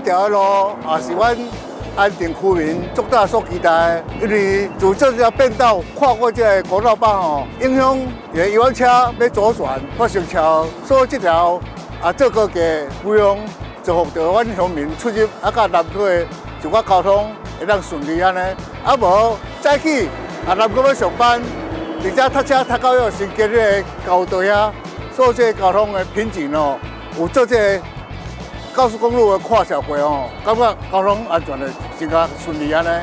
條路也是阮安定區民足早所期待的，因為自這條變道跨過這個國道八號，影響遊覽車欲左轉發生車禍，所以這條啊做高架不用造福著阮鄉民出入啊，佮南科的一寡交通會當順利按呢。啊無早起啊南科欲上班，而且塞車塞到遐新街彼个交道遐，所以這個交通的瓶頸哦，有做這個高速公路的跨橋過哦，感覺交通安全的真較順利按呢。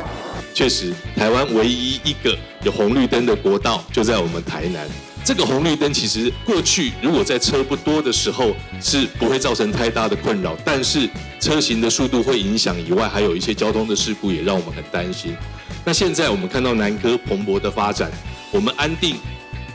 確實，台灣唯一一個有紅綠燈的國道就在我們台南。這個紅綠燈其實過去如果在車不多的時候是不會造成太大的困擾，但是車行的速度會影響以外，還有一些交通的事故也讓我們很擔心。那現在我們看到南科蓬勃的發展，我們安定，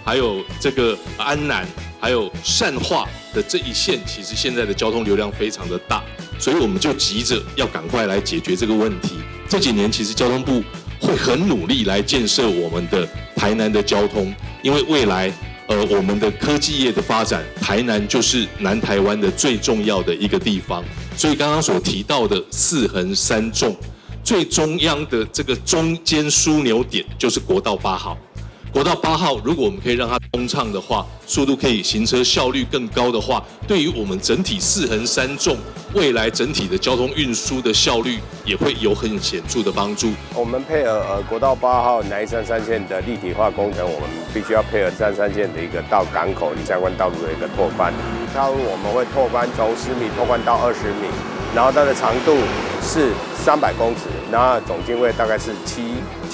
還有這個安南，還有善化的這一線，其實現在的交通流量非常的大，所以我們就急着要趕快來解決這個問題。這幾年其實交通部會很努力來建設我們的台南的交通，因為未來，我們的科技業的發展，台南就是南台灣的最重要的一個地方。所以剛剛所提到的四橫三縱，最中央的這個中間樞紐點就是國道八號。國道八號，如果我們可以讓它通暢的話，速度可以行車效率更高的話，對於我們整體四橫三縱未來整體的交通運輸的效率也會有很顯著的幫助。我們配合國道八號南一三三線的立體化工程，我們必須要配合三三線的一個到港口相關道路的一個拓寬。道路我們會拓寬從10米拓寬到20米，然後它的長度是300公尺，然後總經費大概是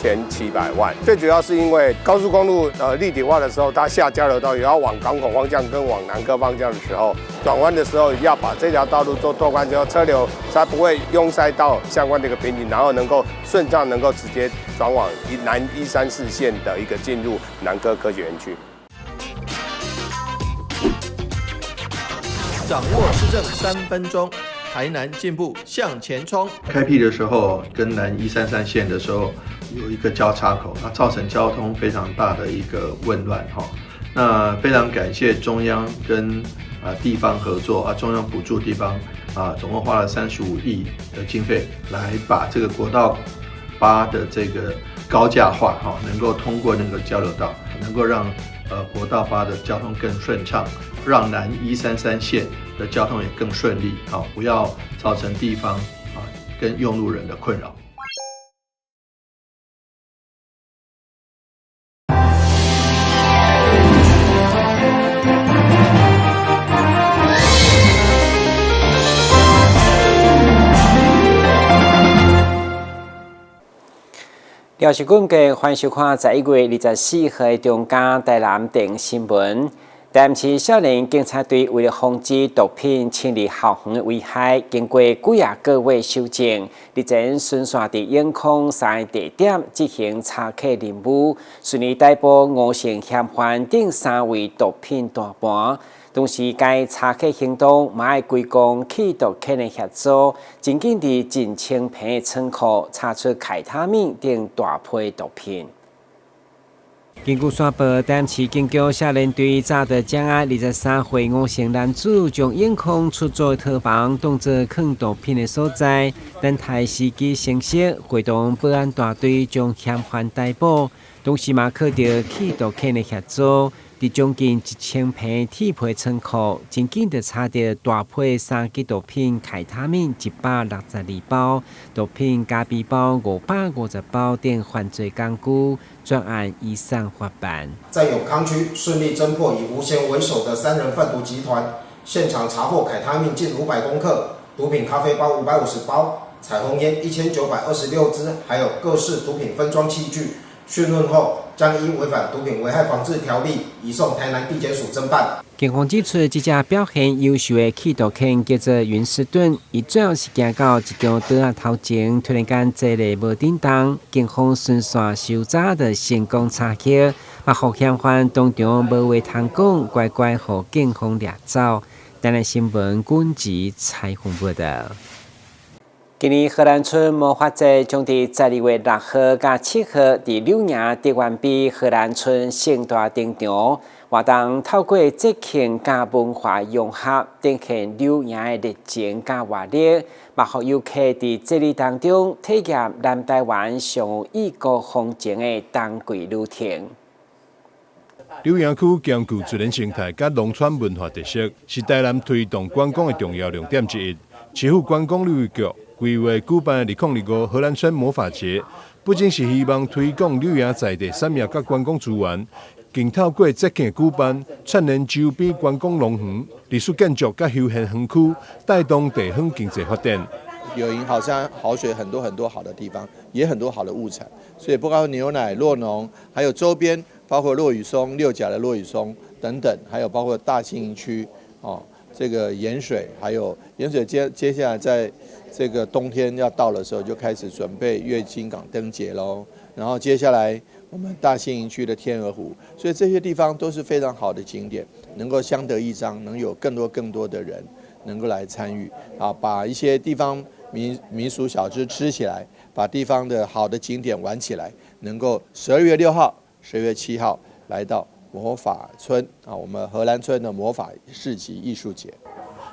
7700萬。最主要是因為高速公路立體化的時候，它下交流道也要往港口方向跟往南科方向的時候，轉彎的時候要把這條道路做拓寬之後，車流才不會擁塞到相關的一個瓶頸，然後能夠順暢能夠直接轉往南134線的一個進入南科科學園區。掌握市政3分鐘，台南進步向前衝。開闢的時候，跟南一三三線的時候有一個交叉口，那造成交通非常大的一個混亂哈。那非常感謝中央跟地方合作啊，中央補助地方啊，總共花了35億的經費來把這個國道八的這個高架化哈，能夠通過那個交流道，能夠讓國道八的交通更順暢，讓南一三三線的交通也更順利，好，不要造成地方啊跟用路人的困擾。廖是軍嘅歡迎收看11月24號的中嘉台南電新聞。台南市少年警察隊為了防止毒品侵入校園的危害，經過幾仔個月搜證，日前巡線佇永康三个地點執行查緝任務，順利逮捕吳姓嫌犯等三位毒品大盤。同時，該查緝行動嘛愛歸功緝毒犬的協助，真緊佇近千坪的倉庫查出凱他命等大批毒品。根據線報，台南市警局少年隊早佇正月23歲吳姓男子將永康出租的套房當作囥毒品的所在，等待時機成熟，會同保安大隊將嫌犯逮捕，同時嘛靠著緝毒犬的協助，佇將近1000坪鐵皮倉庫，真緊就查著大批三級毒品凱他命162包、毒品咖啡包550包等犯罪工具，專案移送法辦。在永康區順利偵破以吳賢為首的三人販毒集團，現場查獲凱他命近500公克、毒品咖啡包550包、彩虹煙1926支，還有各式毒品分裝器具。訊問後，將依違反毒品危害防治條例移送台南地檢署偵辦。警方指出，這隻表現優秀的緝毒犬叫做雲斯頓，伊最後是行到一張桌仔頭前，突然間坐咧無振動，警方循線搜查，就成功查獲，嘛予嫌犯當場無話通講，乖乖予警方掠走。台南新聞軍籍採訪報道。今年荷蘭村魔法節將佇12月6號佮7號佇柳營竹園埤荷蘭村盛大登場。活動透過節慶佮文化融合，展現柳營的熱情佮活力，嘛予遊客佇節日當中體驗南台灣上有異國風情的冬季旅程。柳營區兼具自然生態佮農村文化特色，是台南推動觀光的重要亮點之一。市府觀光旅遊局規劃舉辦2025荷蘭村魔法節，不僅是希望推廣柳營在地產業佮觀光資源，更透過節慶舉辦，串聯周邊觀光農園、歷史建築佮休閒園區，帶動地方經濟發展。柳營好山好水，很多很多好的地方，也很多好的物產，所以不包括牛奶、酪農，還有周邊包括落羽松、六甲的落羽松等等，還有包括大興營區哦，這個鹽水，還有鹽水接下來在這個冬天要到的時候，就開始準備月津港燈節嘍。然後接下來我們大興營區的天鵝湖，所以這些地方都是非常好的景點，能夠相得益彰，能有更多更多的人能夠來參與啊，把一些地方民俗小吃吃起來，把地方的好的景點玩起來，能夠12月6號、12月7號來到魔法村啊，我們荷蘭村的魔法市集藝術節。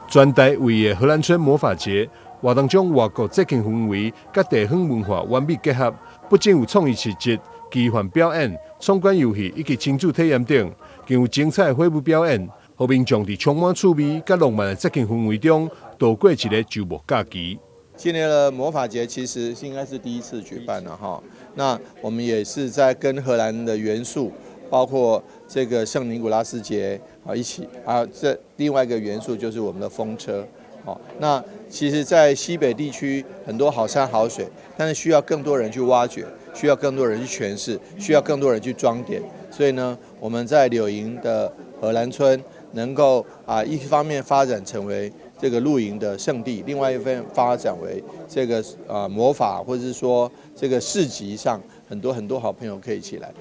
全台唯一的荷蘭村魔法節活動將外國節慶氛圍佮地方文化完美結合，不僅有創意市集、奇幻表演、闖關遊戲以及親子體驗等，更有精彩的火舞表演，予民眾佇充滿趣味佮浪漫的節慶氛圍中度過一個週末假期。今年的魔法節其實應該是第一次舉辦了哈，那我們也是在跟荷蘭的元素，包括這個聖尼古拉斯節啊一起啊，這另外一個元素就是我們的風車。哦，那其實，在西北地區很多好山好水，但是需要更多人去挖掘，需要更多人去詮釋，需要更多人去裝點。所以呢，我們在柳營的荷蘭村能夠啊，一方面發展成為這個露營的聖地，另外一方面發展為這個啊魔法，或者是說這個市集上很多很多好朋友可以一起來。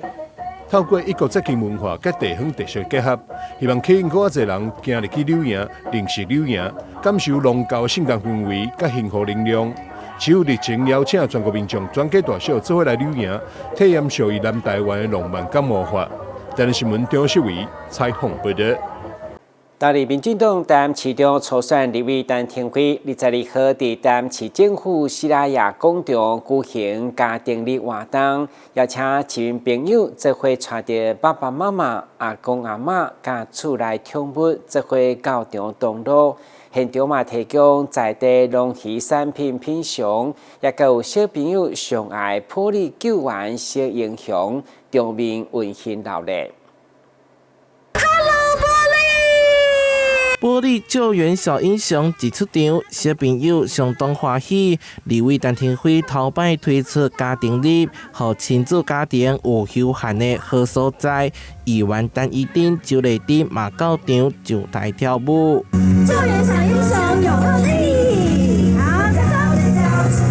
透過異國節慶文化佮地方特色結合，希望吸引閣較濟人行入去柳營，認識柳營，感受農教聖誕氛圍佮幸福能量。市府熱情邀請全國民眾全家大小做伙來柳營，體驗屬於南台灣的浪漫佮魔法。台南新聞張世偉採訪報道。今日民進黨台南市長初選立委陳亭妃，22號佇台南市政府西拉雅廣場舉行家庭日活動，邀請市民朋友做伙帶著爸爸媽媽、阿公阿嬤佮厝內寵物做伙到場同樂。現場嘛提供在地農漁產品品嚐，也閣有小朋友上愛波力救援小英雄，場面溫馨熱鬧。 Hello，波力！波力救援小英雄一出場，小朋友相當歡喜。立委陳亭妃頭擺推出家庭日，予親子家庭有休閒的好所在。議員陳怡貞、周麗珍嘛到場上台跳舞。救援小英雄有力，好，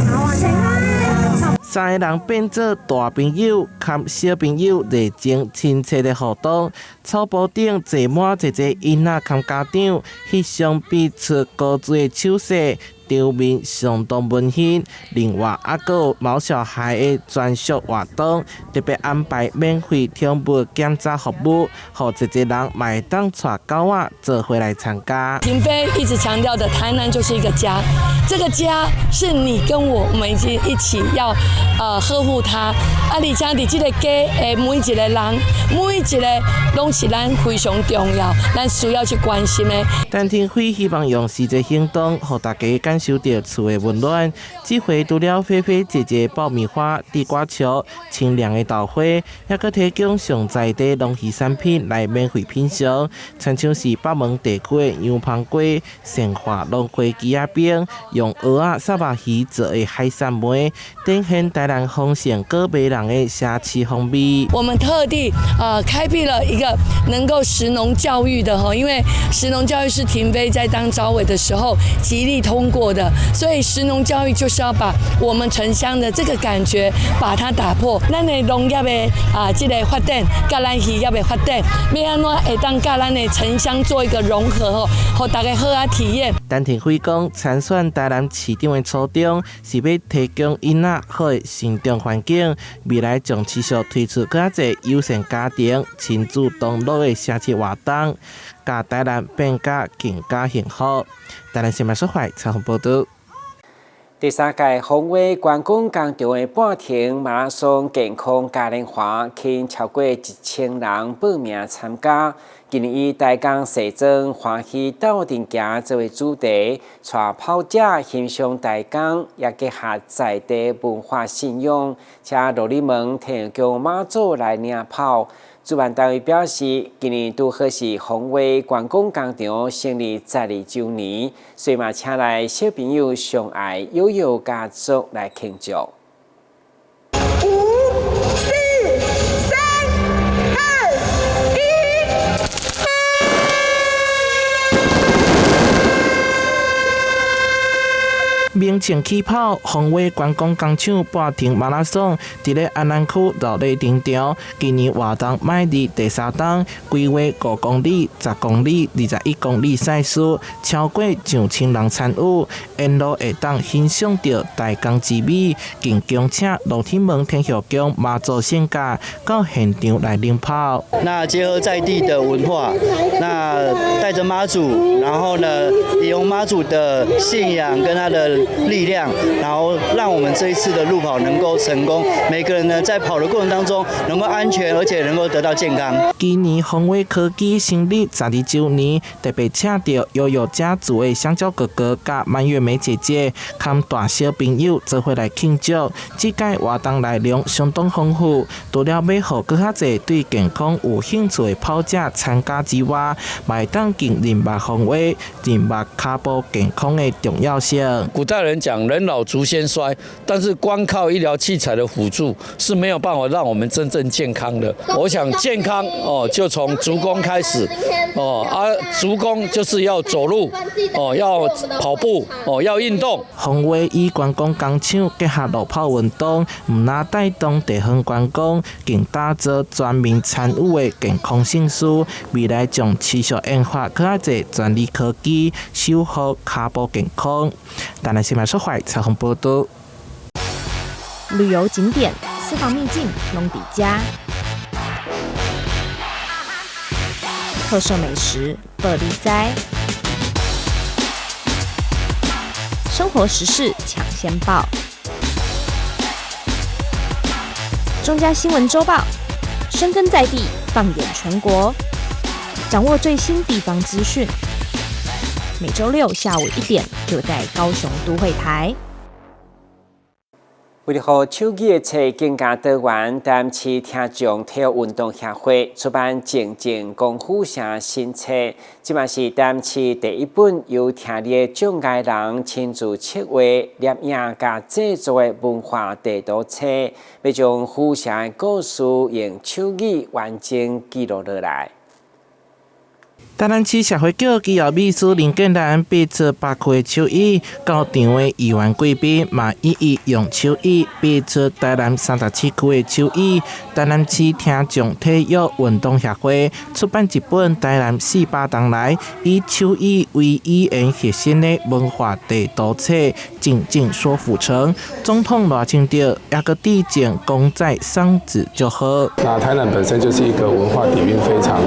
好往前看。三個人變做大朋友，佮小朋友熱情親切的互動。草埔頂坐滿濟濟囡仔佮家長，翕相比出高水的手勢，場面相當溫馨。另外，猶閣有毛小孩的專屬活動，特別安排免費寵物檢查服務，予濟濟人嘛會當帶狗仔做伙來參加。亭妃一直強調的，台南就是一個家，這個家是你跟我，我們已經一起要呵護它。啊，而且佇這個家的每一個人，每一個攏是咱非常重要，咱需要去關心的。陳亭妃希望用實際行動，予大家感受著厝的溫暖。這回除了菲菲姐姐爆米花、地瓜球、清涼的豆花，猶閣提供上在地農漁產品來免費品嚐，親像是北門地區的洋芳粿、善化龍花枝仔冰、用蚵仔、虱目魚做的海產糜，展現台南豐盛閣迷人的社區。市風味。我們特地開闢了一個能夠食農教育的哈，因為食農教育是亭妃在當召委的時候極力通過的，所以食農教育就是要把我們城鄉的這個感覺把它打破。咱的農業的這个發展，佮咱漁業的發展，欲按怎會當佮咱的城鄉做一個融合吼，予大家好好體驗。陳亭妃講，參選台南市長的初衷是欲提供囡仔好的成長環境，未來將持續推出閣較濟友善家庭、親子同樂的城市活動，共台南變甲更加幸福。台南新聞所採訪報導。第三屆宏威觀光工廠的半程馬拉松健康嘉年華，吸引超過1000人報名參加。今年以台江西莊歡喜鬥陣行作為主題，帶跑者欣賞台江，也結合在地文化信仰，請琉璃門天后宮媽祖來領跑。主辦單位表示，今年拄好是宏威觀光工廠成立12週年，所以嘛請來小朋友上愛悠悠家族來慶祝。五、四、三、二、一。明星起跑，宏威觀光工廠半程馬拉松，佇咧安南區熱鬧登場。今年活動邁入第三冬，規劃5公里、10公里、21公里賽事，超過上千人參與，沿路會當欣賞著台江之美，更恭請露天門天后宮媽祖聖駕到現場來領跑。那結合在地的文化，那帶著媽祖，然後呢，利用媽祖的信仰跟他的力量，然後讓我們這一次的路跑能夠成功。每個人呢，在跑的過程當中，能夠安全，而且能夠得到健康。今年宏威科技成立12週年，特別請著悠悠家族的香蕉哥哥佮蔓越莓姐姐，佮大小朋友做伙來慶祝。這屆活動內容相當豐富，除了欲予閣較濟對健康有興趣的跑者參加之外，嘛會當更認捌宏威、認捌跤步健康的重要性。古代人講人老足先衰，但是光靠醫療器材的輔助是沒有辦法讓我們真正健康的。我想健康哦，就從足弓開始哦，啊，足弓就是要走路哦，要跑步哦，要運動。宏威以觀光工廠結合路跑運動，毋但帶動地方觀光，更打造全民參與的健康盛事。未來將持續研發閣較濟專利科技，守護跤步健康。台南新聞所採訪報導。旅遊景點、私房秘境攏佇遮，特色美食報你知，生活時事搶先報，中嘉新聞週報，深耕在地，放眼全國，掌握最新地方資訊。每週六下午1點，就在高雄都會台。為了予手語的冊更加多元，台南市聽障體育運動協會出版《靜靜功夫城》新冊，這嘛是台南市第一本由聽力障礙人親自策劃、攝影佮製作的文化地圖冊，欲將府城的故事用手語完整記錄落來。台南市社會局機要秘書林建蘭比出8區的手語，到場的議員貴賓嘛一一用手語比出台南37區的手語。台南市聽障體育運動協會出版一本台南400冬來以手語為語言核心的文化地圖冊，靜靜說府城。總統賴清德也閣致贈公仔賞紙祝賀。那台南本身就是一個文化底蘊非常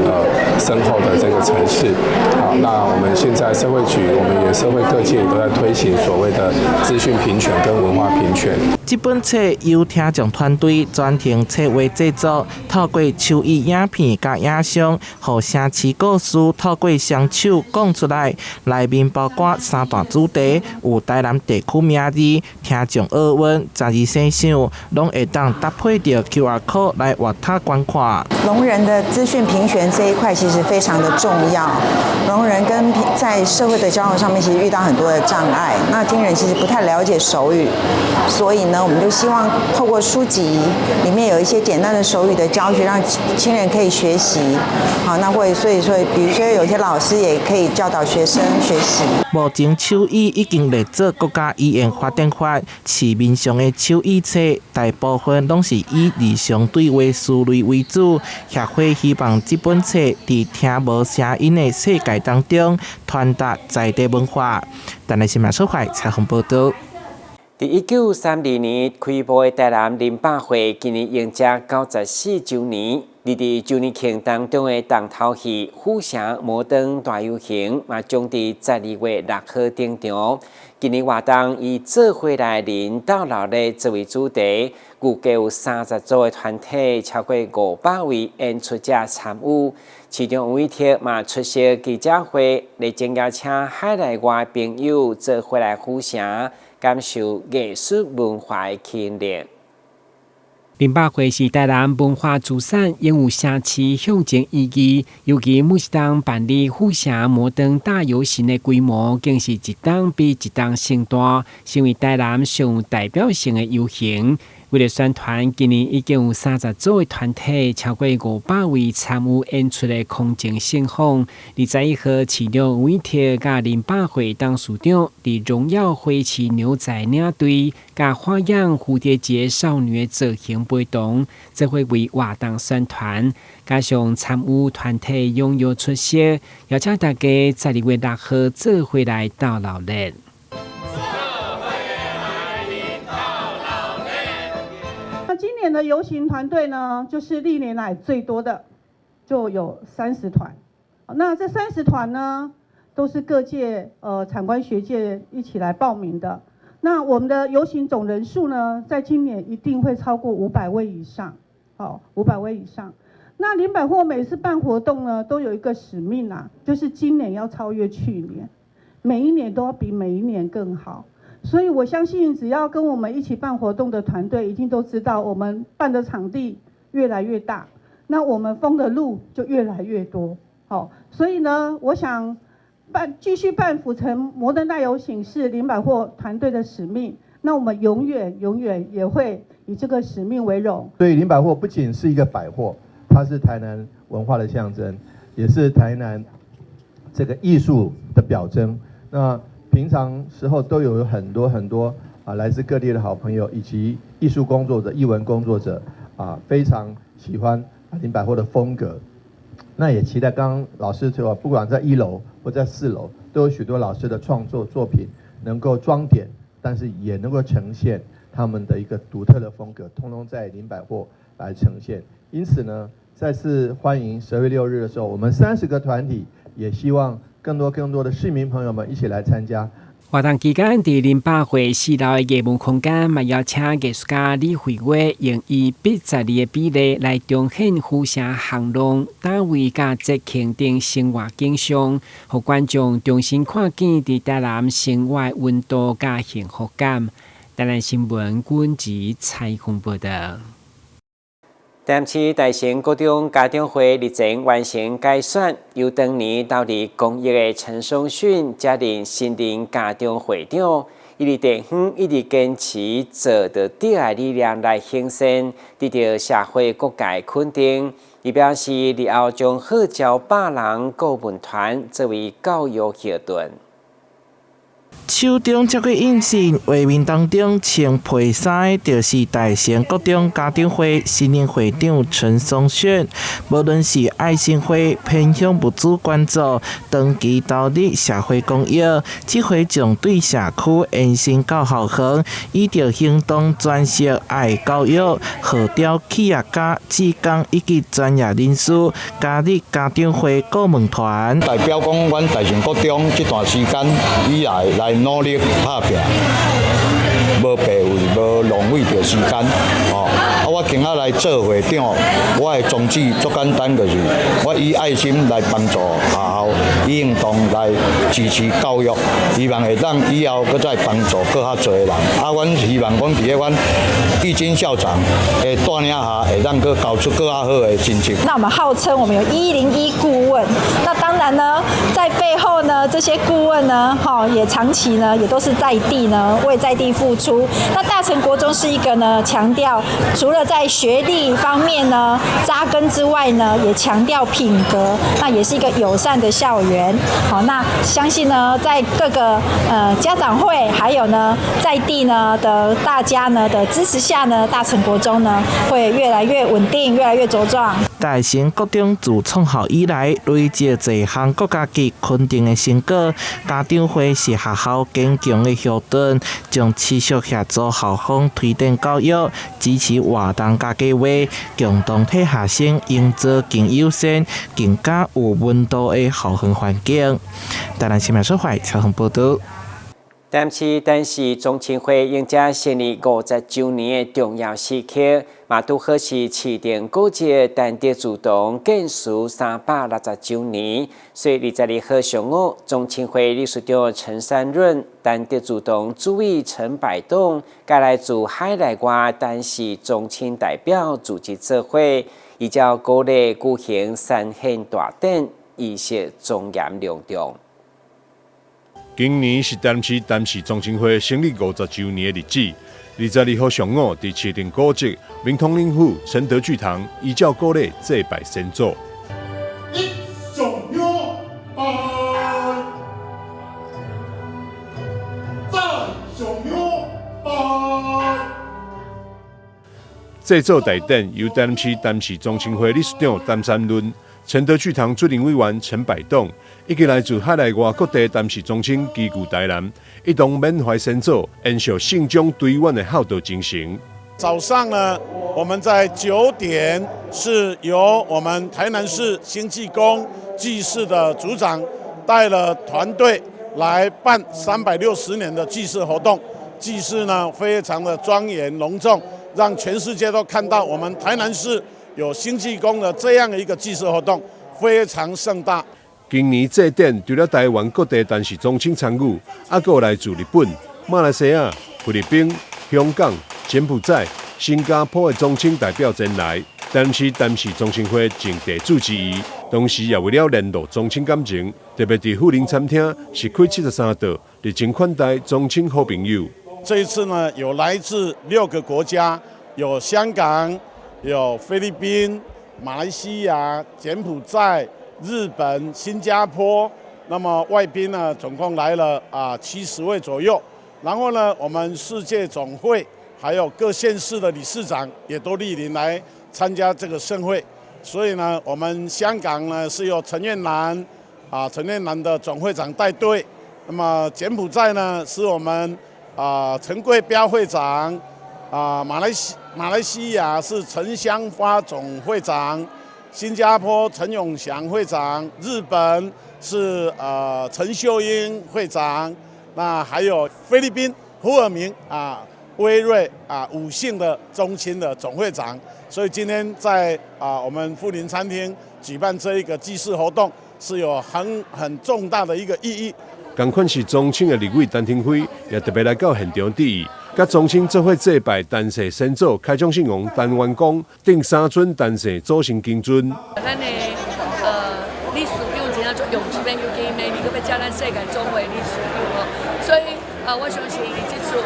深厚的這個城市。好，那我們現在社會局，我們也社會各界都在推行所謂的資訊平權跟文化平權。這本冊由聽障團隊專程策劃製作，透過手語影片佮影像，予城市故事透過雙手講出來。內面包括3大主題，有台南地區名字、聽障奧運、12生肖，攏會當搭配著 QR code 來閱讀觀看。聾人的資訊平權這一塊其實非常的重要。聾人跟在社會的交往上面，其實遇到很多的障礙。那聽人其實不太了解手語，所以呢，呢，我們就希望透過書籍裡面有一些簡單的手語的教學，讓親人可以學習。好，那會所以說，比如說有些老師也可以教導學生學習。目前手語已經列做國家語言發展法，市面上的手語冊大部分攏是以日常對話思維為主。協會希望這本冊佇聽無聲音的世界當中傳達在地文化。台南新聞所採訪報導。佇1932年開幕的台南林百貨，今年迎接94週年。佇佇週年慶當中的重頭戲《府城摩登大遊行》嘛，將佇12月6號登場。今年活動以做伙來臨鬥鬧熱作為主題，預計有30組的團體，超過500位演出者參與。市長黃偉哲嘛出席記者會，熱情邀請海內外朋友做伙來府城，感受藝術文化的吸引力。林百貨是台南文化資產，擁有城市象徵意義。尤其每一冬辦理府城摩登大遊行的規模，更是一冬比一冬盛大，成為台南上有代表性的遊行。為了宣傳，今年已經有30組的團體，超過500位參與演出的空前盛況。21號，市長黃偉哲佮林百貨董事長佇榮耀花市牛仔領隊，佮花樣蝴蝶結少女的造型陪同，做伙為活動宣傳。加上參與團體踴躍出席，邀請大家12月6號做伙來鬥鬧熱。那今年的遊行團隊呢，就是歷年來最多的，就有三十團。那這三十團呢，都是各界產官學界一起來報名的。那我們的遊行總人數呢，在今年一定會超過500位以上，好，五百位以上。那林百貨每次辦活動呢，都有一個使命啊，就是今年要超越去年，每一年都要比每一年更好。所以我相信，只要跟我們一起辦活動的團隊，一定都知道，我們辦的場地越來越大，那我們封的路就越來越多。好，所以呢，我想繼續辦府城摩登大遊行是林百貨團隊的使命。那我們永遠永遠也會以這個使命為榮。所以林百貨不僅是一個百貨，它是台南文化的象徵，也是台南這個藝術的表徵。那平常時候都有很多很多啊，來自各地的好朋友以及藝術工作者、藝文工作者啊，非常喜歡林百貨的風格。那也期待剛剛老師說，不管在1樓或在4樓，都有許多老師的創作作品能夠裝點，但是也能夠呈現他們的一個獨特的風格，通通在林百貨來呈現。因此呢，再次歡迎12月6日的時候，我們30個團體也希望更多更多的市民朋友們一起來參加。活動期間，佇林百貨4樓的藝文空間，嘛邀請藝術家李惠月用伊筆十二的比例來重現府城巷弄、單位佮節慶等生活景象，予觀眾重新看見佇台南生活的溫度佮幸福感。台南新聞阮子採訪報導。台南市大成國中家長會日前完成改選，由當年投入公益的陳松訓接任新任家長會長。伊佇地方一直堅持做著對的理念來行善，得到社會各界肯定。伊表示，日後將號召100人顧問團作為教育後盾。手中這個印信，畫面當中穿皮衫的，就是大成國中家長會新任會長陳松選。無論是愛心會、偏鄉物資捐助、長期投入社會公益，這回將對社區延伸到校園，以著行動詮釋愛教育，號召企業家、志工以及專業人士加入家長會顧問團。代表講，阮大成國中這段時間以來來努力拍拚，無白費，無浪費著時間，吼。啊，我今仔來做會長，我的宗旨足簡單，就是我以愛心來幫助學校，以行動來支持教育，希望會當以後閣再幫助閣較濟的人。啊，阮希望講佇咧阮義金校長的帶領下，會當閣交出閣較好的成績。那我們號稱我們有101顧問，那當然呢，在背後呢，這些顧問呢，哈，也長期呢，也都是在地呢，為在地付出。出。那大成國中是一個呢，強調除了在學歷方面呢紮根之外呢，也強調品格，那也是一個友善的校園。好，那相信呢，在各個家長會，還有呢在地呢的大家呢的支持下呢，大成國中呢會越來越穩定，越來越茁壯。大成國中自創校以來，累積濟項國家級肯定的成果。家長會是學校堅強的後盾，將持續協助校方推展教育，支持活動佮計畫，共同替學生營造更友善、更加有溫度的校園環境。台南新聞小懷採訪報導。台南市陳氏宗親會迎接成立50週年的重要時刻，嘛拄好是市定古蹟陳德自堂建祠360週年，所以22號上午，宗親會理事長陳三潤、陳德自堂主委陳百棟，佮來自海內外陳氏宗親代表組織做伙，依照古禮舉行三獻大典，儀式莊嚴隆重。今年是台南市陳氏宗親會成立50週年的日子。22號上午，佇市定古蹟明統領府承德劇堂，依照古禮祭拜先祖。一上香拜，再上香拜。祭祖大典由台南市陳氏宗親會理事長陳三潤、承德劇堂主任委員陳百棟，以及來自海內外各地陳氏宗親齊聚台南，一同緬懷先祖，延續信長追遠的孝道精神。早上呢，我們在9點是由我們台南市興濟宮祭祀的組長帶了團隊來辦360年的祭祀活動，祭祀呢非常的莊嚴隆重，讓全世界都看到我們台南市有興濟宮的這樣一個祭祀活動，非常盛大。今年祭典除了台灣各地陳氏宗親參與，猶閣有來自日本、馬來西亞、菲律賓、香港、柬埔寨、新加坡的宗親代表前來。台南市陳氏宗親會盡地主之誼，同時也為了聯絡宗親感情，特別佇富寧餐廳十開73道，熱情款待宗親好朋友。這一次呢，有來自6個國家，有香港、有菲律賓、馬來西亞、柬埔寨、日本、新加坡，那麼外賓呢，總共來了70位左右。然後呢，我們世界總會還有各縣市的理事長也都蒞臨來參加這個盛會。所以呢，我們香港呢是由陳燕蘭陳燕蘭的總會長帶隊。那麼柬埔寨呢是我們陳貴標會長，馬來西亞是陳香花總會長。新加坡陳永祥會長，日本是陳秀英會長，那還有菲律賓胡爾明威瑞五姓的宗親的總會長，所以今天在我們富林餐廳舉辦這一個祭祀活動，是有很重大的一個意義。仝款是宗親的立委陳亭妃，也特別來到現場致意，佮宗親做伙祭拜陳氏先祖開漳聖王陳元光等三尊陳氏祖先金尊。咱的理事長真正足用心的，尤其明年閣欲接咱世界總會理事長哦，所以我相信伊這次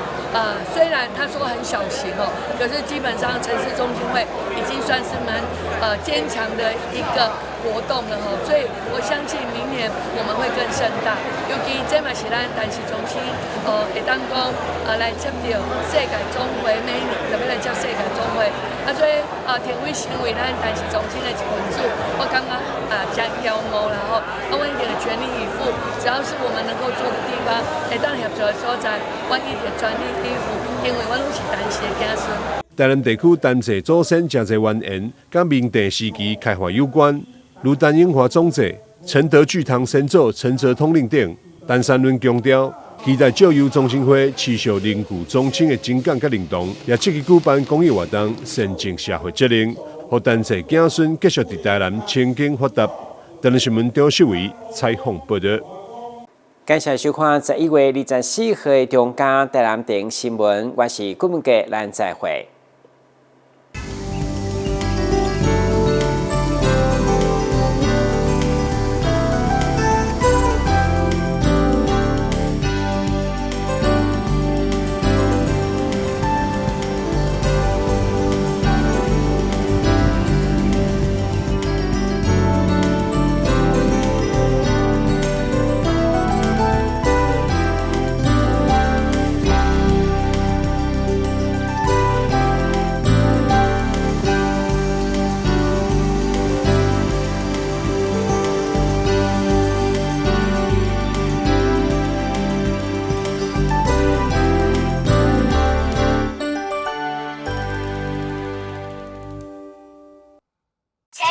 雖然他說很小型哦，可是基本上陳氏宗親會已經算是蠻堅強的一個活動了吼，所以我相信明年我們會更盛大。尤其這嘛是咱陳氏宗親，會當講來接著世界總會，每年特別來接世界總會，所以亭妃成為咱陳氏宗親的一份子，我感覺真驕傲啦吼。阮一定會全力以赴，只要是我們能夠做的地方，會當協助的所在，阮一定全力以赴，因為阮攏是陳氏的子孫。台南地區陳氏祖先誠濟淵源，佮明鄭時期開發有關，如陳永華總祭、承德劇堂先祖陳澤統領等。陳三潤強調，期待藉由宗親會持續凝聚宗親的情感佮認同，也積極舉辦公益活動，善盡社會責任，予陳氏子孫繼續佇台南前進發達。台南新聞張秀維採訪報導。感謝收看11月24號的中嘉台南電新聞，我是顧文傑，咱再會。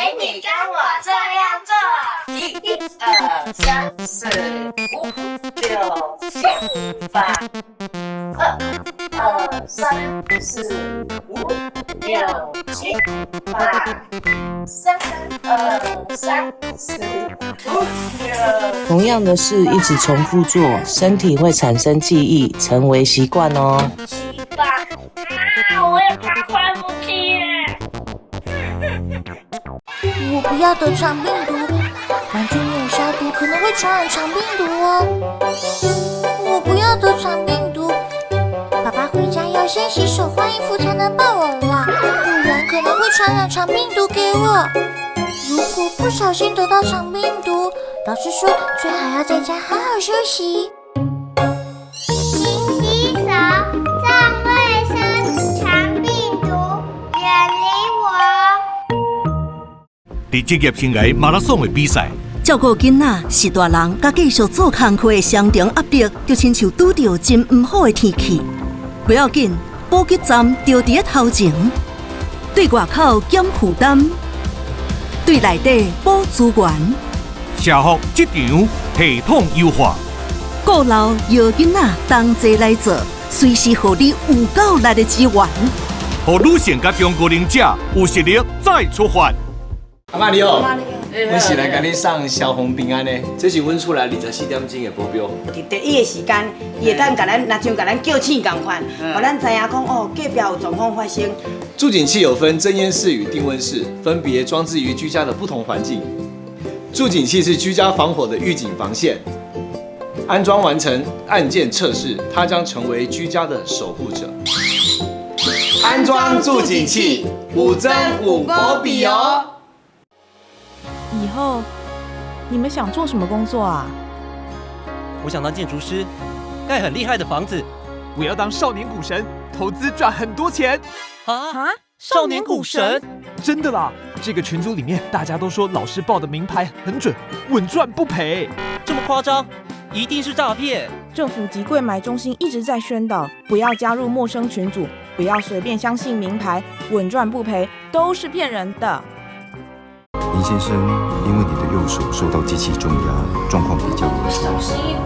请你跟我这样做：一、二、三、四、五、六、七、八；二、二、三、四、五、六、七、八；三、二、三、四、五、六。同样的事一直重复做，身体会产生记忆，成为习惯哦。七、八，啊！我也怕快不起耶。我不要得肠病毒，玩具没有消毒可能会传染肠病毒哦。我不要得肠病毒，爸爸回家要先洗手换衣服才能抱我啦，不然可能会传染肠病毒给我。如果不小心得到肠病毒，老师说最好要在家好好休息。勤洗手，重卫生，肠病毒远离我。伫职业生涯马拉松的比赛，照顾囡仔是大人佮继续做工课的双重压力，就亲像拄著真毋好的天气。不要紧，补给站就伫咧头前，对外口减负担，对内底补资源。社福职场系统优化，顾老摇囡仔同齐来做，随时予你有够力的支援，予女性佮中高龄者有实力再出发。阿妈你好，阮是来共你送消防平安的，这是阮厝内24点钟的保镖。伫第一个时间，伊会当共咱，若像共咱叫醒仝款，予咱知影讲哦，隔壁有状况发生。住警器有分侦烟室与定温室，分别装置于居家的不同环境。住警器是居家防火的预警防线，安装完成按键测试，它将成为居家的守护者。安装住警器，五增五保比哦。以后你们想做什么工作啊？我想当建筑师，盖很厉害的房子。我要当少年股神，投资赚很多钱。啊！少年股神？真的啦！这个群组里面大家都说老师报的明牌很准，稳赚不赔。这么夸张？一定是诈骗！政府及柜买中心一直在宣导，不要加入陌生群组，不要随便相信明牌，稳赚不赔都是骗人的。林先生，因为你的右手受到机器重压，状况比较严重，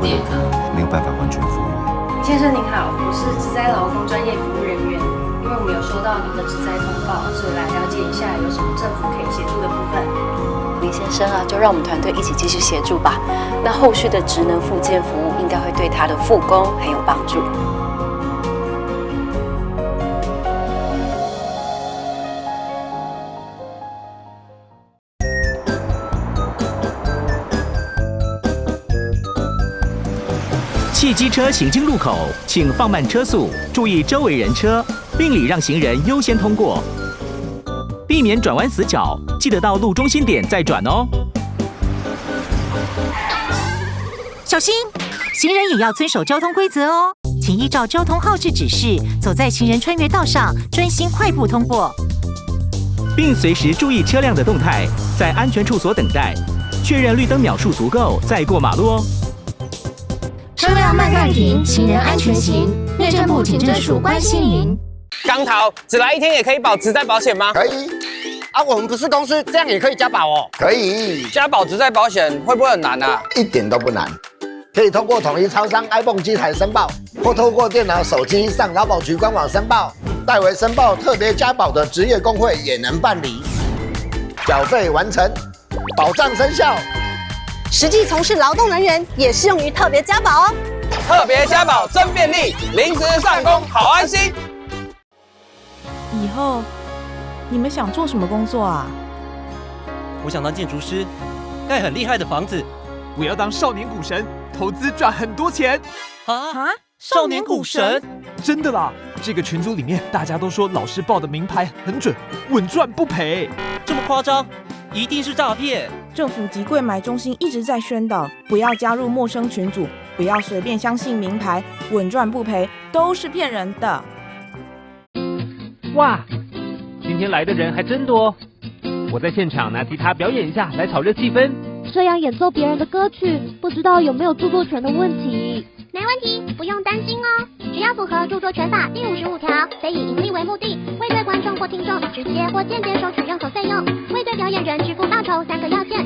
未来可能没有办法完全复原。林先生您好，我是职灾劳工专业服务人员，因为我们有收到您的职灾通报，所以来了解一下有什么政府可以协助的部分。林先生啊，就让我们团队一起继续协助吧。那后续的职能复健服务应该会对他的复工很有帮助。汽机车行经路口，请放慢车速，注意周围人车，并礼让行人优先通过，避免转弯死角。记得到路中心点再转哦。小心，行人也要遵守交通规则哦，请依照交通号志指示，走在行人穿越道上，专心快步通过，并随时注意车辆的动态，在安全处所等待，确认绿灯秒数足够再过马路哦。车辆慢慢停，行人安全行。内政部警政署关心您。钢头，只来一天也可以保职灾保险吗？可以。啊，我们不是公司，这样也可以加保哦。可以。加保职灾保险会不会很难啊？一点都不难，可以通过统一超商 iPhone 机台申报，或透过电脑、手机上劳保局官网申报。代为申报特别加保的职业工会也能办理。缴费完成，保障生效。实际从事劳动人员也适用于特别加保哦。特别加保真便利，临时上工好安心。以后你们想做什么工作啊？我想当建筑师，盖很厉害的房子。我要当少年股神，投资赚很多钱。啊！少年股神？真的啦！这个群组里面大家都说老师报的明牌很准，稳赚不赔。这么夸张？一定是诈骗！政府及柜买中心一直在宣导，不要加入陌生群组，不要随便相信明牌，稳赚不赔都是骗人的。哇，今天来的人还真多！我在现场拿吉他表演一下，来炒热气氛。这样演奏别人的歌曲，不知道有没有著作权的问题？没问题，不用担心哦。只要符合著作权法第55条，非以盈利为目的，未对观众或听众直接或间接收取任何费用，未对表演人人支付报酬三个要件。